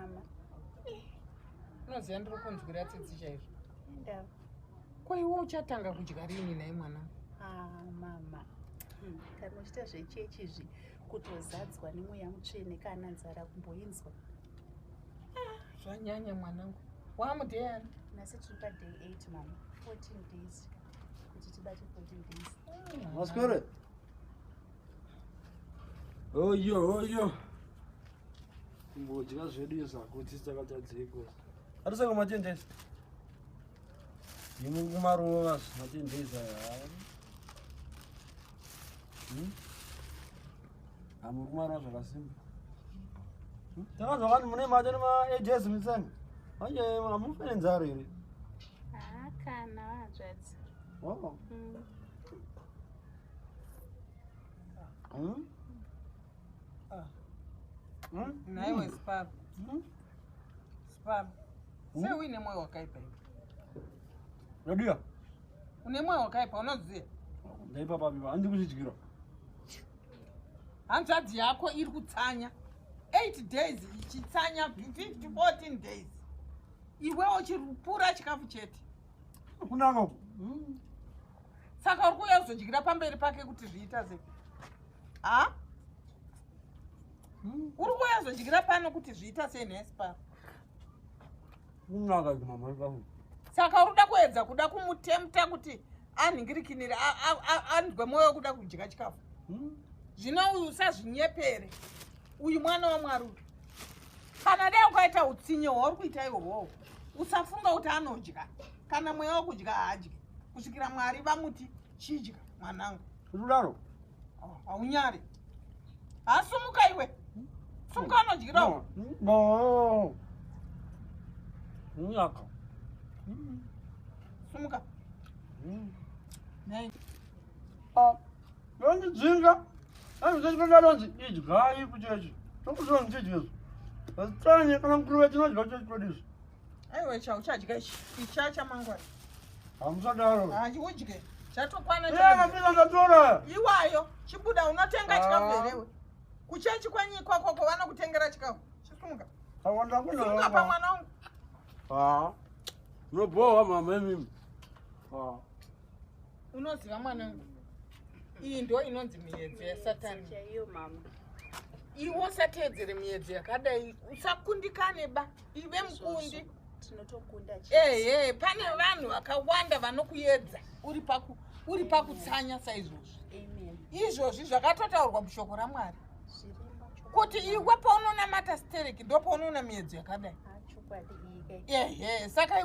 Mama. Unoziva ndiri kunzwira tsitsi chaizvo. Ndava. Ko iwe uchatanga kudya rini nhai mwana? Ah, mama. Kana uchiita zvechechi izvi kutozadzwa nemweya mutsvene kana nzara kumboinzwa. Ah, zvanyanya mwanangu. Wamuday ani? Nhasi tiri paday 8 mama. 14 days kuti tibate 14 days. Maswere. Oyo oyo. Kumbodya zvedu izvi hakuti takatadzeko. Atisaka matendesi. Imwe kumarova matendesi aya. Amuri kumarova zvakasimba. Takanzwa kani mune mate nema-ages mitsani. Manje hamufe nenzara here? Ah, kana vahanzvadzi. Oh. Nhaiwe Sparo. Sparo. Sei uine mwoyo wakaipa iwe? Radiya. Une mwoyo wakaipa unoziva? Ndaipa papi pa handi kuzvidyira. Hanzvadzi yako iri kutsanya 8 days ichitsanya 50 14 days. Iwe uchipura chikafu chete. Kunaka uku. Saka uri kuuya kuzodyira pamberi pake kuti zviita sei? Ha? Uri kuuya kuzodyira pano kuti zviita sei nhai Sparo? Kunaka iku mama ikafu. Saka uri kuda kuedza kuda kumutemta kuti anhingirikinire anzwe mwoyo wekuda kudya chikafu. Zvino uyu usazvinyepere. Uyu mwana waMwari uyu. Kana dai ukaita utsinye hwauri kuita ihwohwo, usafunga kuti anodya. Kana mweya wekudya haadyi. Kusvikira Mwari vamuti chidya mwanangu. Kudaro. Oh, haunyari. Hasumuka iwe. Sumuka anodyirawo. No. Nyaka. Sumuka. Nhai. Ah. Yondidzinga. Anozondinzi idyai kuchechi. Tokuzonzi tidye. Vasitanye kana nguruve tinodya chechi kwedu. Aiwa icha uchadya ichi. Icha chamangwana. Hamusadaro. Hachiudye. Chatokwana Iye chacho. mapinda ndatora. Iwayo chibuda unotenga chikafu Ah. here iwe? Kuchechi kwenyu ikoko vanokutengera chikafu. Chisumuka. Awanda kuna. Sumuka pamwana wangu. Ah. Unobowa mama imimi. Ah. Unoziva mwanangu. Iyi ndo inonzi miyedzo yaSatani. Chaiyo mama. Iwe usateedzere miyedzo yakadai, usakundikane ba, ive mukundi. Tinotokunda chete. Ehe, pane vanhu vakawanda vanokuedza uri pakutsanya saizvozvi. Amen. Izvozvi zvakatotaurwa mushoko raMwari. Zvirimo chokwadi. Kuti iwe paunonamata stereki ndo paunoona miyedzo yakadai. Ah, chokwadi iyi. Ehe, saka